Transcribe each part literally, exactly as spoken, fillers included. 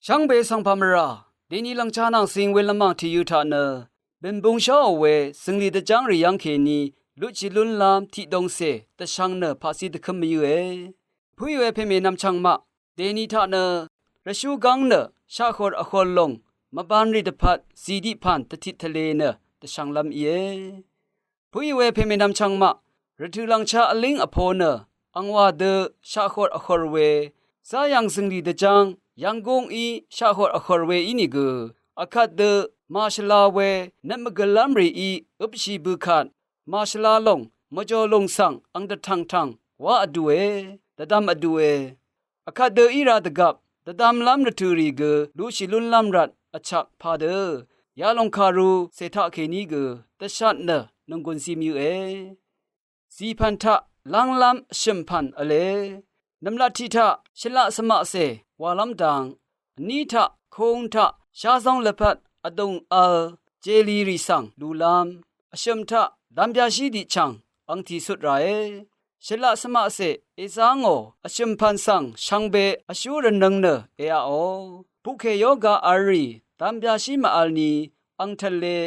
Shvngbe svng pà mvrà deni lvngcha nvng cing we lvmàng tìyø taq nø bø̀nbung sháò we zø̀nglì dvjáng rì yv́ng kèní lutshì lúnlv́m tiqdongcè dvshvng nø paqzí dvkǿm mvyǿe. Pø̀í we pèmènvm chvngmaq deni taq nø rvshú gv́ng nø shaqhòr vhòr lòng mvbānrì dvpvt zìdiq pv̀n dvtit tvlē nø dvshvnglv́m íe. Pø̀í we pèmènvm chvngmaq rvtø̀ lv̀ngchá vlíng vpo nø angwà dø shaqhòr vhòr we záyàng zø̀nglì dvjáng yvnggúngí shaqhòr vhòr we ínìgø akvt dø màshvla we nøt mvgø̀lv́m rìí øpshì bø̀kvt màshvla lòng mvjòlùng svng ang dvtv̀ngtv̀ng wá vdùe, dvdvm vdùe. Vkvt dø í rā dvgvp dvdvmlv́m rvtø̀ rì gø lushì lúnlv́m rvt vchvk padø yalòng kàru cè taqkèní gø dvshat nø nònggùn zim yøqe. Zìpv̀n taq lv́nglv́m vshø̀mpv̀n v̄le. Nv̀mlat tiq taq shvlaq svmaqcè wàlv́m dang, vní taq kung taq sházóng lvpat vdùng vl jeli rì svng lulv́m, vshø̀m taq dv̄m byashí tiqchv̀ng ang tìcut ràe. Shvlaq svmaqcè èzá ngò vshø̀mpv̀n svng shvngbe vshú rvnøng nø èaqò. Puqkè yoga vl rì dv̄m byashí màvl ni ang tv̀le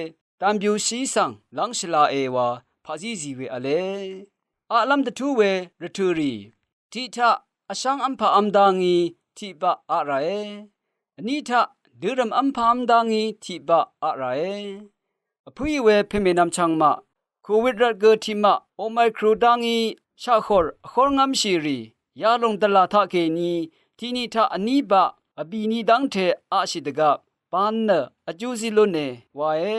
dv̄m byushí svng lv́ng shvlae wa paqzí zì we v̄le. Aqlv́m dvtú we rvtø̀ rì tiq taq vshv́ng v́mpà v́m dá ngí tiqbaq aq ràe. Vní taq dørø̀m v́mpà v́m dá ngí tiqbaq aq ràe. Vpǿì we pèmènvm chvngmaq kòwit rvt gø tiqmaq omikru dá ngí shaqhòr vhórngv́mshì rì yalòng dvlà taqkèní tiqni taq vní baq vbìni dv́ngte aqshì dvgvp ban nø vjú zí lúne wae.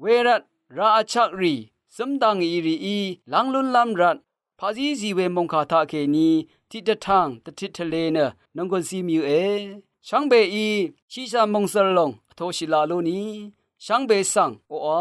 Wervt rà vchvk rì zǿm dà ngì rìí lv́ng lúnlv́m rvt paqzí zì we mòngkà taqkèní tiqdvtàng dvtit tvlē nø nònggùn zim yøqe. Shvngbeí shiqshà mòngzø̀r lòng vtoshì laq lúni shvngbe svng oqà